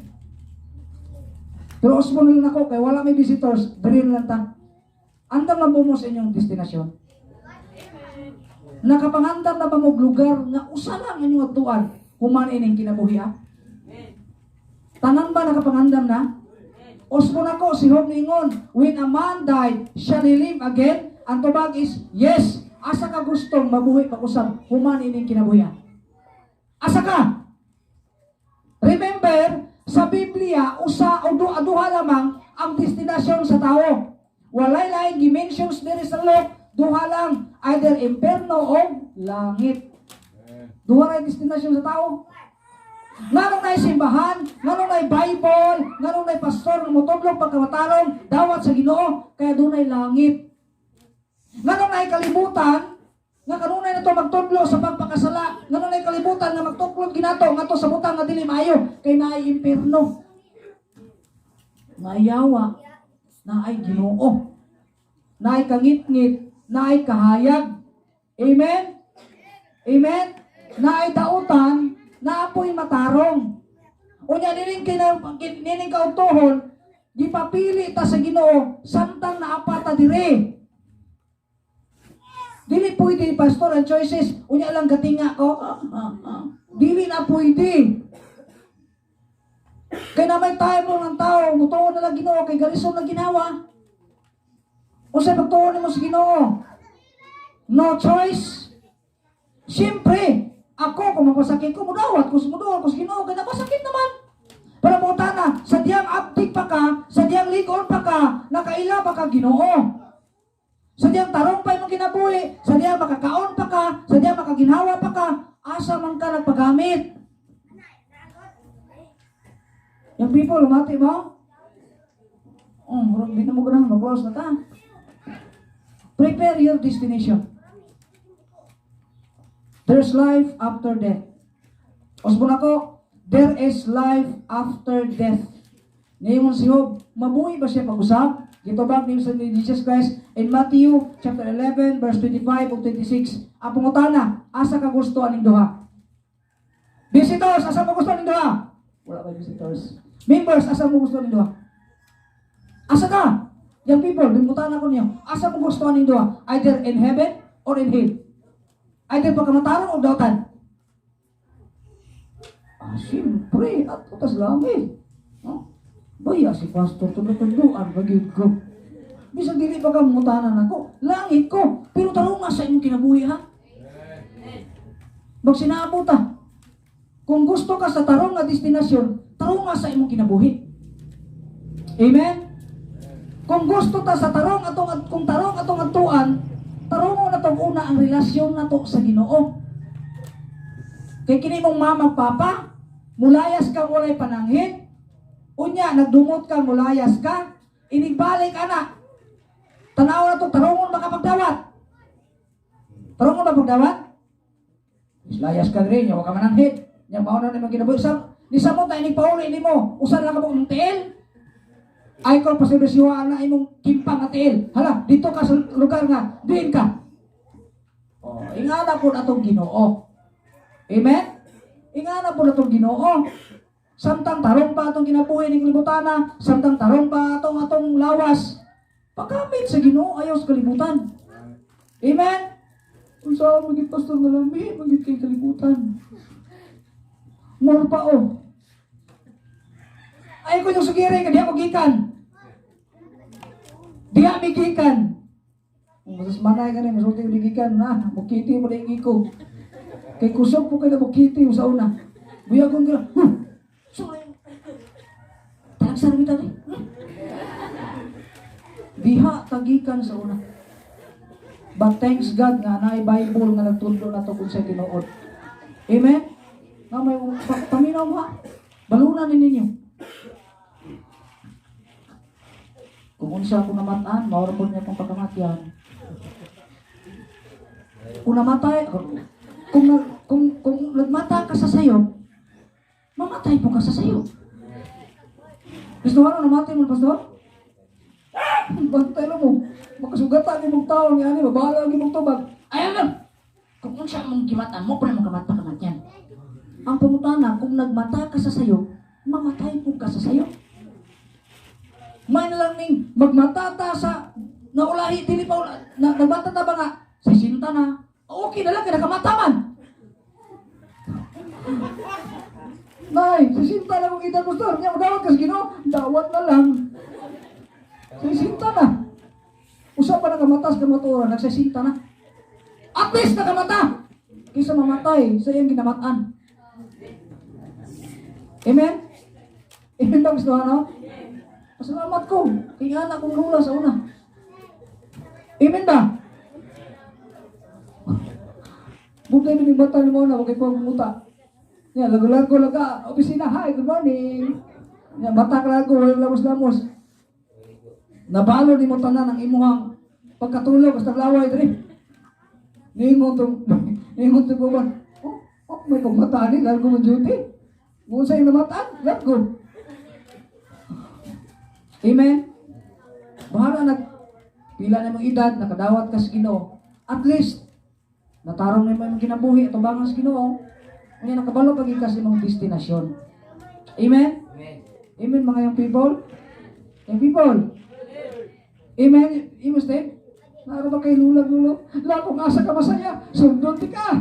Pero usbon lang ako, kay wala may visitors, diri lang ta. Andam lang mo sa inyong destinasyon. Nakapangandam na ba mo og lugar nga usa lang inyong adtuan human ining kinabuhi, ah? Tanan ba nakapangandam na? Usbon ako, si Job ningon, "When a man died, shall he live again?" Ang tubag is, yes. Asa ka gustong mabuhi pag-usab human ining kinabuhi, ah? Asa ka? Remember, sa Biblia, usa o duha lamang ang destinasyon sa tao. Walay laing dimensions diri sa law, duha lang, either imperno o langit. Duha ra destinasyon sa tao. Nganong naay simbahan, nganong naay Bible, nganong naay pastor nga motudlog pagkamatarong, dawat sa Ginoo, kaya dunay langit. Nganong naay kalibutan, nga kanunay na to magtudlo sa pagpakasala, nganong naay kalibutan nga magtuklod ginato ngadto sa butang nga dili maayo, kay naay impierno. Naay yawa, naay Ginoo. Naay kangitngit, naay kahayag. Amen? Amen? Naay dautan, naapoy matarong. Unya nining kina nining kautohon, gipapili ta sa Ginoo samtang naapa ta dire. Dili pwede, pastor, ang choices, unya lang gatinga ko. Dili na pwede. Kay na may time mo ng tao, mutuo na lang Ginoo kay galison na ginawa. Unsay pagtuo nimo sa Ginoo? No choice. Siyempre, ako kung magpasakit ko, mudawat ko sa Ginoo kay napasakit naman. Pero mo na, sa diyang abdik pa ka, sa diyang ligon pa ka, nakaila pa ka Ginoo. Sa diyang tarong pa imong kinabuhi, sa diyang makakaon pa ka, sa diyang makaginhawa pa ka, asa man ka nagpagamit? Yung people, lumati mo? Oh, murag di na mo ganang, mag-close na ta. Prepare your destination. There's life after death. Usbon ako, there is life after death. Ngayon si Job, mabuhi ba siya pag-usab? Gitubag niyo sa ni Jesus Christ in Matthew chapter 11 verse 25 ug 26. Ang pangutana, asa ka gusto aning duha? Visitors, asa mo gusto aning duha? Wala ba visitors? Members, asa mo gusto aning duha? Asa ka? Young people, pangutana ko niyo. Asa mo gusto aning duha? Either in heaven or in hell. Either pagkamatarong o dautan. Ah, siyempre, adto tas langit. No? Baya si pastor, tudlo-tudloan, bagid ko. Bisan dili pa ka mangutanan ako, langit ko. Pero tarong nga sa imong kinabuhi, ha? Magsinabot ta. Kung gusto ka sa tarong nga destinasyon, tarong nga sa imong kinabuhi. Amen? Kung gusto ta sa tarong atong kung tarong atong adtuan, tarong na tong una ang relasyon nato sa Ginoo. Kay kini mong mama papa, mulayas ka walay pananghid. Unya nagdumot ka, mulayas ka, inigbalik ana. Tanaw na to, tarongon makapagdawat. Tarongon ba pagdawat? Layas ka diri, nya wa ka mananghid. Nya mao na imong kinabuhi. Sa ni samot na inig pauli nimo, usa lang ka mong tiil. Ay ko paserbisyuhan na imong kimpang nga tiil. Hala, dito ka sa lugar nga diin ka. Oh, ingana po atong Ginoo. Amen? Ingana po atong Ginoo. Samtang tarong pa atong kinabuhi ning kalibutana, samtang tarong pa atong atong lawas, paggamit sa Ginoo ayaw sa kalibutan. Amen? Unsa man gyud, pastor, nga lami man gyud kay kalibutan. More pa oh. Ay ko yung sugire kay diha ko gikan. Diha mi gikan. Mas manay ka ni masulti ko di gikan na, mukiti mo di ko. Kay kusog po kay na mukiti sa una. Buyagon ka. Huh. So, talagsan mi tani. Diha tagikan sa una. But thanks God nga naay Bible nga nagtudlo nato kung sa tinuod. Amen? Nga may paminaw mo ha. Balunan ni ninyo. Kung unsa ako namatan, mao ra pud niya akong pagkamatyan. Kung namatay, kung nagmata ka sa sayo, mamatay po ka sa sayo. Gusto mo namatay mo, pastor? Bantay lang mo. Makasugatan ni mong tao ni ani, babahala ang imong tubag. Ayaw lang. Kung unsa mong gimatan mo, pala mong kamat pakamatyan. Ang pangutana, kung nagmata ka sa sayo, mamatay po ka sa sayo. May na lang ning magmata ta sa naulahi dili pa ula, na, nagmata ta ba nga sisinta na okay na lang kay nakamata man. Nay, sisinta na kong edad, pastor. Nya dawat kas Ginoo, dawat na lang. Sisinta na. Usa pa nakamata sa kamatuoran, nagsisinta na. At least nakamata. Kaysa mamatay sa iyang ginamatan. Amen? Amen ba gusto ano? Pasalamat ko. Kaya anak kong lula sa una. Amen ba? Bugay ni mata ni mo na, huwag kayo pagmuta. Yan, lago-lago laga, opisina, hi, good morning. Yan, mata ka lago, walang lamos-lamos. Nabalo ni mo tanan ang imuhang pagkatulog, basta laway, dali. Ningon tong buwan. Oh, may pagmata ni, largo mo duty. Kung sa iyong namataan, largo. Amen? Bahala nag pila na mong edad, nakadawat ka sa Ginoo. At least, natarong na imong kinabuhi at tubangan sa Ginoo. Unya nakabalo pag ka sa imong destinasyon. Amen? Amen. Amen mga young people? Young people? Amen? Imo Steve? Naro ba kay lulag lulo? La kung asa ka masaya, sundon ti ka.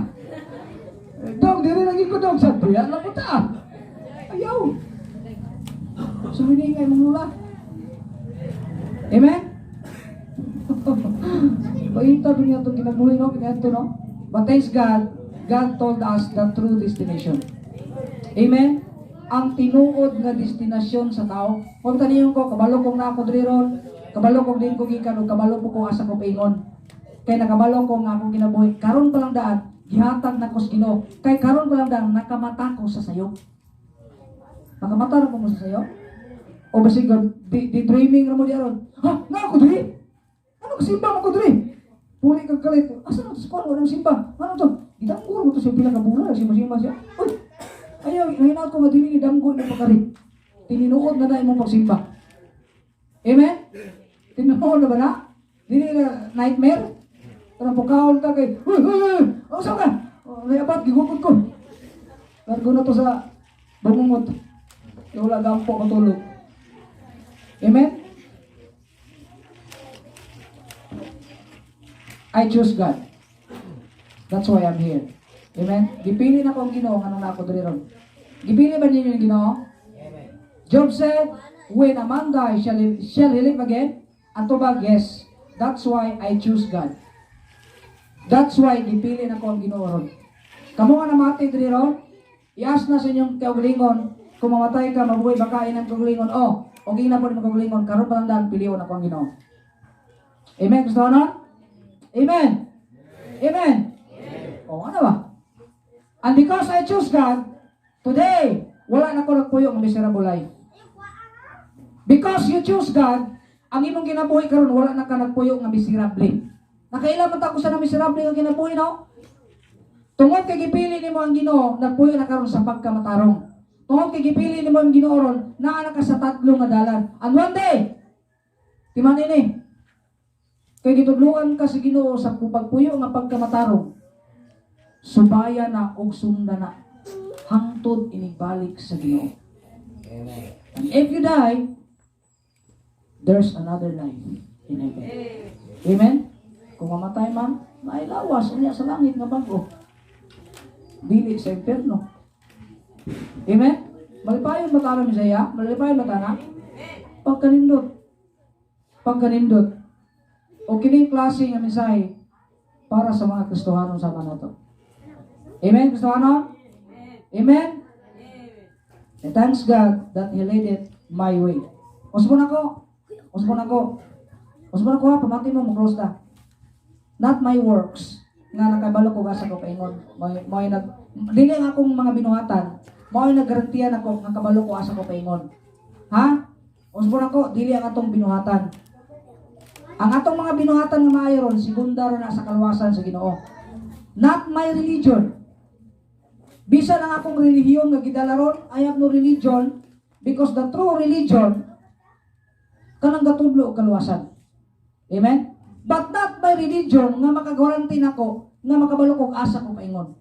Eh, dong, diri lagi ko dong, sa tuya lang ko ta. Ayaw. Sumini nga imong lula. Amen? Paita din niya itong kinabuhi, no? Kinato, no? But thanks God, God told us the true destination. Amen? Ang tinuod nga destinasyon sa tao. Huwag taniyon ko, kabalo kong na ako diri ron, kabalo kong din ko gikan, ug kabalo po ko asa ko paingon. Kay nakabalo ko nga akong kinabuhi. Karon pa lang daan, gihatag na ko sa Ginoo. Kay karon pa lang daan, nakamata ko sa sayo. Nakamata na ko mo sa sayo? O basig, di dreaming ra mo di aron. Ha? Nga ako diri? Ano kasimba mo ko diri? Puli kag kalit. Asa na to sa kuwan? Walang simba. Ano to? Gidanggo mo to sa pila ka bulan. Simba-simba siya. Uy! Ayaw, nahinaot ko nga dili ni danggo imong pagkari. Tininuod na na imong pagsimba. Amen? Tinuod na ba na? Dili na nightmare? Parang pukaon ka kay, uy, uy, uy! Oh, saan ka? Oh, nayabat, gigukod ko. Largo na to sa bangungot. Kaya wala gampo matulog. Amen? I choose God. That's why I'm here. Amen? Gipili na ko ang Ginoo nganong na ako diri ron. Gipili ba ninyo ang Ginoo? Amen. Job said, when a man dies, shall he live again? Ang tubag, yes. That's why I choose God. That's why gipili na ko ang Ginoo ron. Kamo nga namati diri ron, i-ask na sa inyong kaugalingon, kung mamatay ka, mabuhay ba ka inang kaugalingon? Oh, o gina po ni imong kaugalingon, karon pa lang daan, pilion ako ang Ginoo. Amen? Gusto mo na? Amen? Amen? O, ano ba? And because I choose God, today, wala na ko nagpuyo ng miserable life. Because you choose God, ang imong kinabuhi karon wala na ka nagpuyo nga miserable. Nakaila man ta ko sa na miserable nga kinabuhi, no? Tungod kay gipili nimo ang Ginoo, nagpuyo na karon sa pagkamatarong. Tungod kay gipili nimo ang Ginoo ron, naa na ka sa tatlo nga dalan. And one day, timan ini, kay gitudluan ka sa Ginoo sa pagpuyo nga pagkamatarong, subaya na og sunda na hangtod inigbalik sa Ginoo. Amen. And if you die, there's another life in heaven. Amen? Kung mamatay man, mailawas unya sa langit nga bag-o. Dili sa impyerno. Amen? Malipayon ba tayo, Misaya? Malipayon ba ta na? Pagkanindot. Pagkanindot. O kining klase nga mensahe para sa mga Kristohanon sama nato. Amen, Kristohanon? Amen? And thanks God that He laid it my way. Usbon ako. Usbon ako. Usbon ako ha, pamati mo, mo-close ta. Not my works, nga nakabalo ko asa ko paingon. May nag, dili ang akong mga binuhatan, mao naggarantiyan ako nga kabalo ko asa ko paingon. Ha? Usbon ako, dili ang atong binuhatan. Ang atong mga binuhatan nga maayo ron, segunda ron na sa kaluwasan sa Ginoo. Not my religion. Bisan ang akong relihiyon nga gidala ron, I have no religion because the true religion kanang gatudlo og kaluwasan. Amen? But not my religion nga makagaranti nako nga makabalo kog asa ko paingon.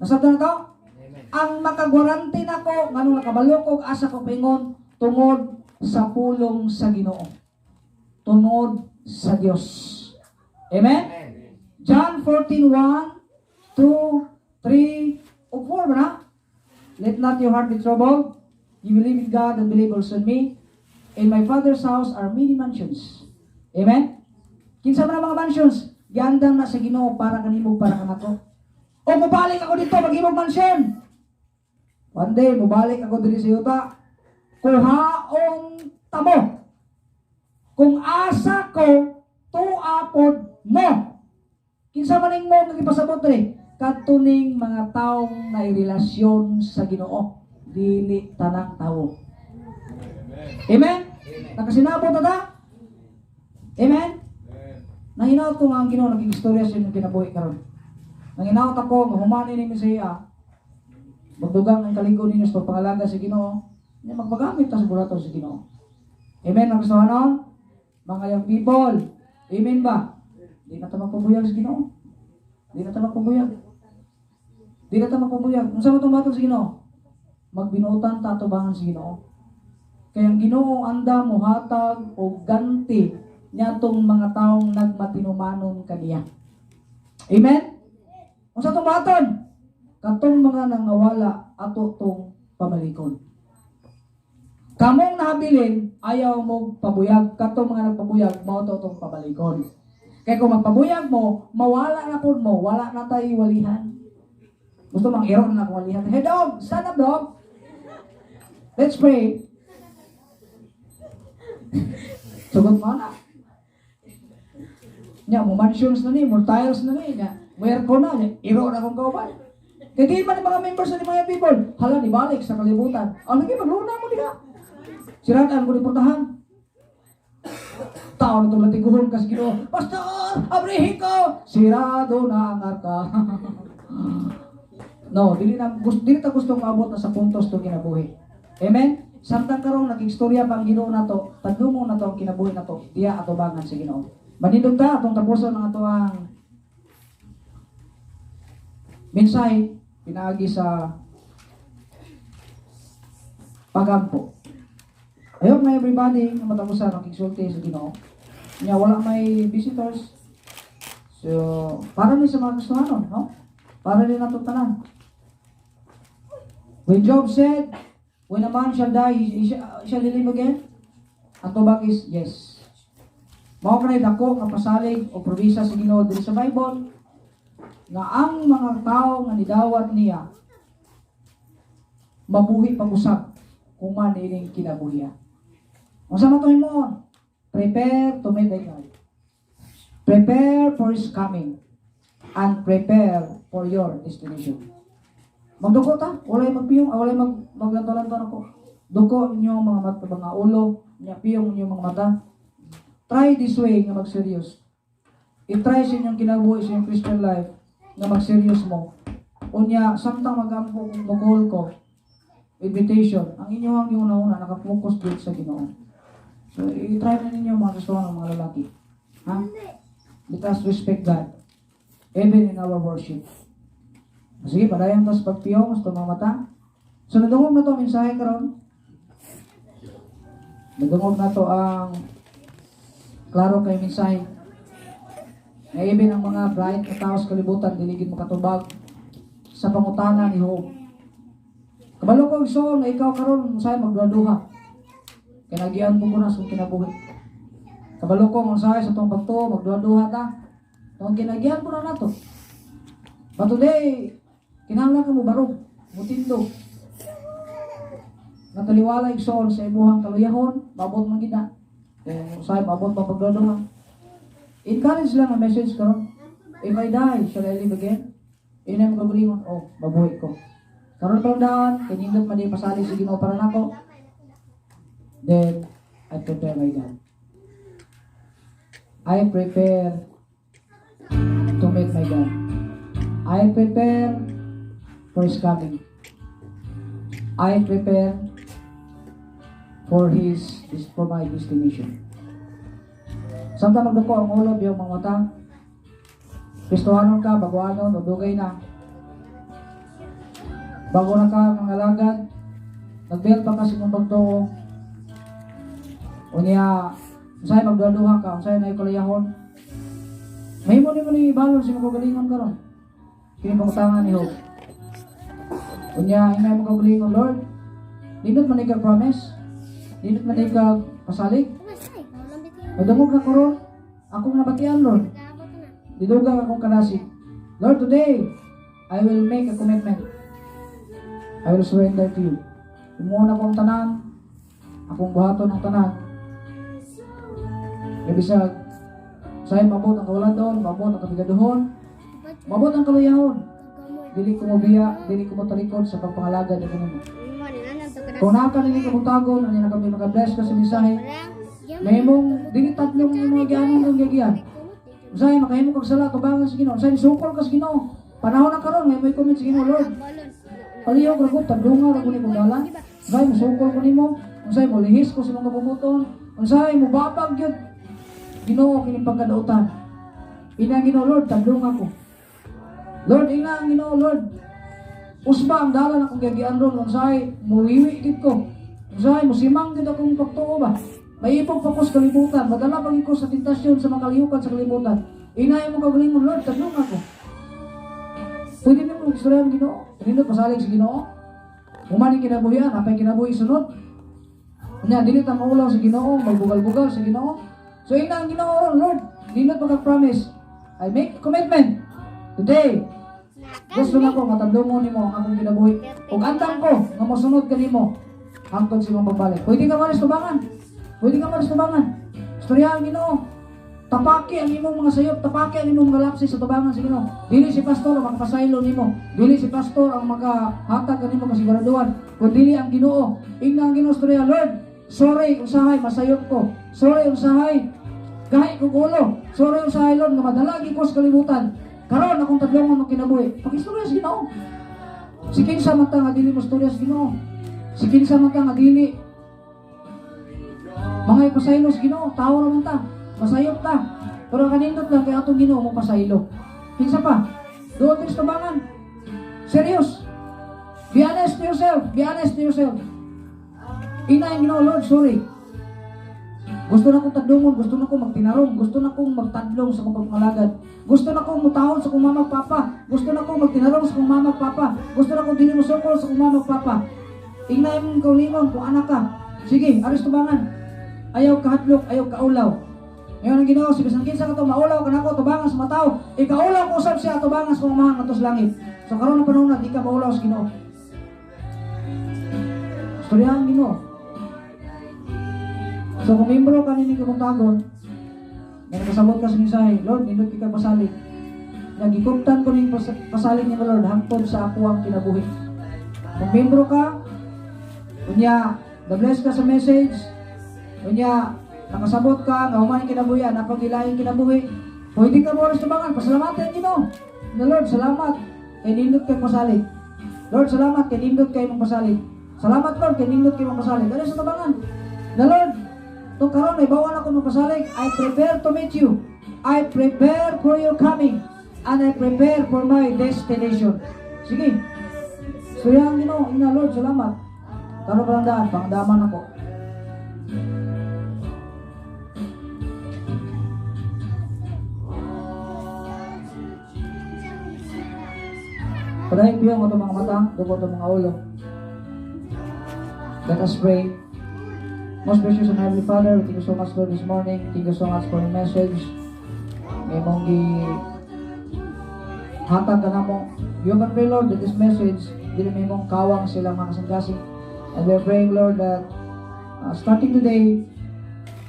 Nasabtan na to? Amen. Ang makagaranti nako nganong nakabalo kog asa ko paingon tungod sa pulong sa Ginoo. Tungod sa Dios. Amen? Amen. John 14:1, 2, 3, ug 4 ba na? Let not your heart be troubled. You believe in God and believe also in me. In my Father's house are many mansions. Amen? Kinsa man ang mga mansions? Giandam na sa Ginoo para kanimo, para kanako. O mobalik ako dito maghimog mansion. One day mobalik ako diri sa yuta. Kuhaon tamo. Kung asa ko, tua pod mo. Kinsa man ning mo nga gipasabot diri? Kadto ning mga taong nairelasyon sa Ginoo, dili tanang tawo. Amen? Nakasinabot na ta? Amen? Nanginaot ko nga ang Ginoo naging istorya sa inyong kinabuhi karon. Nanginaot ako nga humani ni Mesaya, magdugang ang kalingo ninyo sa pagpangalaga sa Ginoo, nya magpagamit ta sa bulaton sa Ginoo. Amen, mga Kristohanon? Mga young people, amen ba? Di na ta magpabuyag sa Ginoo. Di na ta magpabuyag. Di na ta magpabuyag. Unsa man itong sa Ginoo? Magbinuotan ta atubangan sa Ginoo. Kaya ang Ginoo anda mohatag og ganti niatong mga taong nagmatinumanon kaniya. Amen? Unsa tong buhaton? Katong mga nangawala ato tong pamalikon. Kamong nahabilin, ayaw mo pabuyag. Katong mga nagpabuyag, mao to tong pabalikon. Kaya kung magpabuyag mo, mawala na po mo, wala na tayo walihan. Gusto mang iro na akong walihan. Hey dog, stand up, dog. Let's pray. Sugot mo na. Nya, mo mansions na ni, mo tiles na ni, nya, mo aircon na, nya, iro na akong kauban. Kaya di man ang mga members na ni mga people, hala, ni balik sa kalibutan. Ano lagi, magluna mo diha. Siratan ko ni portahan. Tao na itong latiguhon kas Ginoo. "Pastor, abrihin ko! Sirado na ang arka." No, dili na gusto, dili ta gustong maabot na sa puntos to kinabuhi. Amen? Samtang karong naging istorya pa ang Ginoo nato, tadlungon nato ang kinabuhi nato, diya atubangan sa Ginoo. Manindog ta atong tapuson ang atoang mensahe pinaagi sa pagampo. I hope na everybody nga matapusan ang kigsulti sa Ginoo. Nya wala may visitors. So, para ni sa mga Kristohanon, no? Para din nato tanan. When Job said, "When a man shall die, he shall he live again?" Ang tubag is, yes. Mao kanay dako nga pasalig o promisa sa Ginoo diri sa Bible nga ang mga tao nga nidawat niya mabuhi pag-usab kung man ining kinabuhian. Unsa man to himuon? Prepare to meet thy God. Prepare for His coming and prepare for your destination. Magduko ta, walay magpiyong, ah, walay maglanto-lanto nako. Duko inyo mga mata, mga ulo, nya piyong inyo mga mata. Try this way nga mag-serious. I-try sa inyong kinabuhi sa inyong Christian life nga mag-serious mo. Unya, samtang magampo mo ko, invitation, ang inyong una-una naka-focus dito sa Ginoo. So, i-try na ninyo, mga gusto ng mga lalaki. Ha? Let us respect God even in our worship. Sige, padayon to sa pagpiyong sa mga mata. So, nadungog na to ang mensahe karon. Nadungog na to ang klaro kay mensahe. Na even ang mga bright na tao sa kalibutan, dili gid makatubag sa pangutana ni Job. Kabalo ko, igsoon, nga ikaw karon usahay magduha-duha. Kay nagian mo ko na sa kinabuhi. Kabalo ko usahay sa tong pagtuo magduha-duha ta. Tong kinagian po na nato. But today, kinahanglan ka mo barog, mutindog. Nataliwala, igsoon, sa imuhang kaluyahon, maabot man gid na. Kung usahay maabot pa pagduha. Encourage lang ang message karon. If I die, shall I live again? Ina mo kagalingon, oh, mabuhi ko. Karon pa lang daan, kay nindot man di pasali sa Ginoo para nako. Then, I prepare my God. I prepare to meet my God. I prepare for His coming. I prepare for my destination. Samtang magduko ang ulo, biyong mga mata, Kristohanon ka, baguanon, o dugay na. Bago na ka mga alagad, nagbiel pa ka sa imong pagtuo. Unya, usahay magduha ka, usahay na ikuliyahon. Mahimo nimo ni ibalon sa imong kaugalingon karon. Kini pangutangan ni Job. Unya, ingay mo kaugalingon, "Lord, nindot man ka promise, nindot man ka pasalig. Madungog na karon, akong nabatian, Lord. Didugang akong kanasig. Lord, today, I will make a commitment. I will surrender to you. Imuha na akong tanan, akong buhaton ang tanan. Kaya bisag, usahay maabot ang kawaladon, maabot ang kabigaduhon, maabot ang kaluyahon. Dili ko mobiya, dili ko motalikod sa pagpangalagad ni kanimo." Kung naa ka nini kabuntagon, ano na kami maka-bless ka sa mensahe, mahimong dili tatlong imong gianon kang gigian. Usahay makahimo kag sala tubangan sa Ginoo, usahay sukol ka sa Ginoo. Panahon na karon may commit sa Ginoo, "Lord. Palihog ra ko, tadlunga ra ko ni kong dalan. Usahay mo sukol ko nimo, usahay mo lihis ko sa imong kabubut-on, usahay mo babag gyud Ginoo kining pagkadautan." Ina ang Ginoo, "Lord, tadlunga ko. Lord," ina ang Ginoo, "Lord, usba ang dalan akong giagian ron, usahay muwiwi gid ko. Usahay musimang gid akong pagtuo ba. Maipog pa ko sa kalibutan, madala pa ko sa tentasyon sa mga kaliyukan sa kalibutan." Ina mo kagalingon, "Lord, tadlunga ko." Pwede nimo istorya ang Ginoo. Nindot pasalig sa Ginoo. Human kinabuhian, apay kinabuhi sunod. Unya dili ta maulaw sa Ginoo, magbugal-bugal sa Ginoo. So ina ang Ginoo ron, "Lord, nindot maka-promise. I make a commitment. Today, gusto na ko matadlungon nimo ang akong kinabuhi. Ug andam ko nga mosunod kanimo hangtod sa imong pagbalik." Pwede ka man tubangan. Pwede ka man tubangan. Istorya ang Ginoo. Tapaki ang imong mga sayop, tapaki ang imong mga lapsis sa tubangan sa Ginoo. Dili si pastor ang makapasaylo nimo. Dili si pastor ang makahatag kanimo kasiguraduhan. Kun dili ang Ginoo. Ingna ang Ginoo istorya, "Lord, sorry usahay masayop ko. Sorry usahay gahi ko ulo. Sorry usahay, Lord, nga madalagi ko sa kalibutan. Karon akong tadlongon ang kinabuhi." Pakistorya sa Ginoo. Si kinsa man ta nga dili mo istorya sa Ginoo? Si kinsa man ta nga dili mga ipasaylo sa Ginoo? Tao ra man ta. Masayop ta. Pero ang kanindot lang kay atong Ginoo mo pasaylo. Kinsa pa? Doon din sa tubangan. Serious. Be honest to yourself. Be honest to yourself. Ina yung Ginoo, "Lord, sorry. Gusto na kong tadlungon, gusto na kong magtinarong, gusto na kong magtadlong sa kong pagpangalagad. Gusto na kong mutahon sa kong mama ug papa. Gusto na kong magtinarong sa kong mama ug papa. Gusto na kong dili mo sukol sa kong mama ug papa." Ingna imong kaulingon kung anak ka. Sige, aris tubangan. Ayaw kahadlok, ayaw kaulaw. Ngayon ang Ginoo, si bisan kinsa ka to maulaw kanako tubangan sa mga tao, ikaulaw ko usab siya tubangan sa kong Amahan ngadto sa langit. So karon na panahon na di ka maulaw sa Ginoo. Istorya ang Ginoo. So kung membro ka nini kabuntagon, nga nakasabot ka sa mensahe, "Lord, nindot ka pasalig. Nagikuptan ko ning pasalig ni Lord hangtod sa ako ang kinabuhi." Kung membro ka, unya, the-bless ka sa message, unya, nakasabot ka, nga human kinabuhi, napagilaing kinabuhi, pwede ka mo tubangan, pasalamatan ang Ginoo. Na, "Lord, salamat. Kay nindot kay pasalig. Lord, salamat kay nindot kay mong pasalig. Salamat, Lord, kay nindot kay mong pasalig. Ano sa tabangan? Na Lord, to karon ay bawal ako mapasalig. I prepare to meet you. I prepare for your coming. And I prepare for my destination. Sige. So yan, Ginoo, ina Lord, salamat. Karon pa lang daan, pangdaman ako. Padayon piyong atong mga mata, dugo atong mga ulo. Let us pray. Most precious and Heavenly Father, we thank you so much, Lord, this morning. Thank you so much for your message. May mong gi hatag ka namo. You can pray, Lord, that this message, dili may mong kawang sila mga kasanggasing. And we are praying, Lord, that starting today,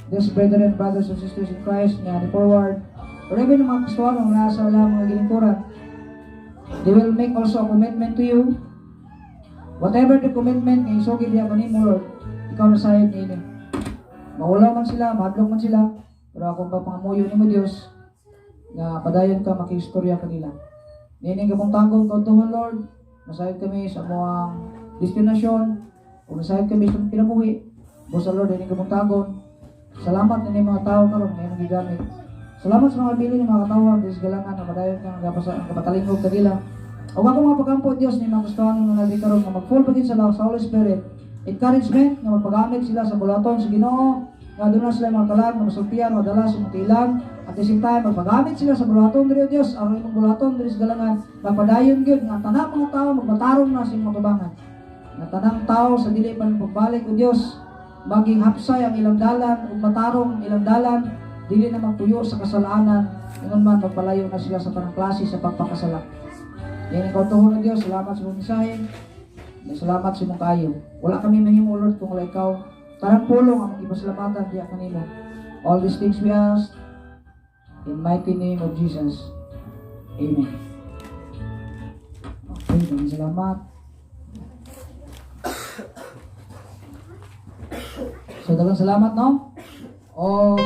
this brethren, brothers and sisters in Christ, nga ni forward, or even mga Kristuano nga nasa wala mga gilingkuran, they will make also a commitment to you. Whatever the commitment nga isugid diya kanimo, Lord, ikaw na sayod niini. Maulaw man sila, mahadlok man sila, pero akong papangamuyo nimo, Dios, nga padayon ka makiistorya kanila. Nining kabuntagon kautuhon, Lord, nasayod kami sa amoang destinasyon, o nasayod kami sa kinabuhi. Busa, Lord, nining kabuntagon. Salamat na mga tao karon nga imong gigamit. Salamat sa mga bili ng mga katawhan dis galangan nga padayon ka nga nagapatalingog kanila. O ako mga pagkampo, Dios, ni mga gustuhan nga nabi karon nga mag-full pagid sila sa Holy Spirit. Encouragement nga magpagamit sila sa bulaton sa Ginoo, nga doon na sila mga kalag, nga masultian, madala sa mga tilan. At the same time, magpagamit sila sa bulaton diri, Dios, aron imong bulaton diri sa galangan, magpadayon gyud nga tanang mga tao magmatarong na sa imong tubangan. Nga tanang tao sa dili pa pagbalik o Dios, maging hapsay ang ilang dalan ug matarong ang ilang dalan, dili na magtuyo sa kasalanan, ingon man magpalayo na sila sa tanang klase sa pagpakasala. Yan ang kautuhon ng Diyos. Salamat sa mong mensahe. Salamat sa imong kaayo. Wala kami mahimo, Lord, kung wala ikaw. Tanang pulong ang ipasalamatan diya kanimo. All these things we ask in mighty name of Jesus. Amen. Okay, maraming salamat. So, daghang salamat, no? O,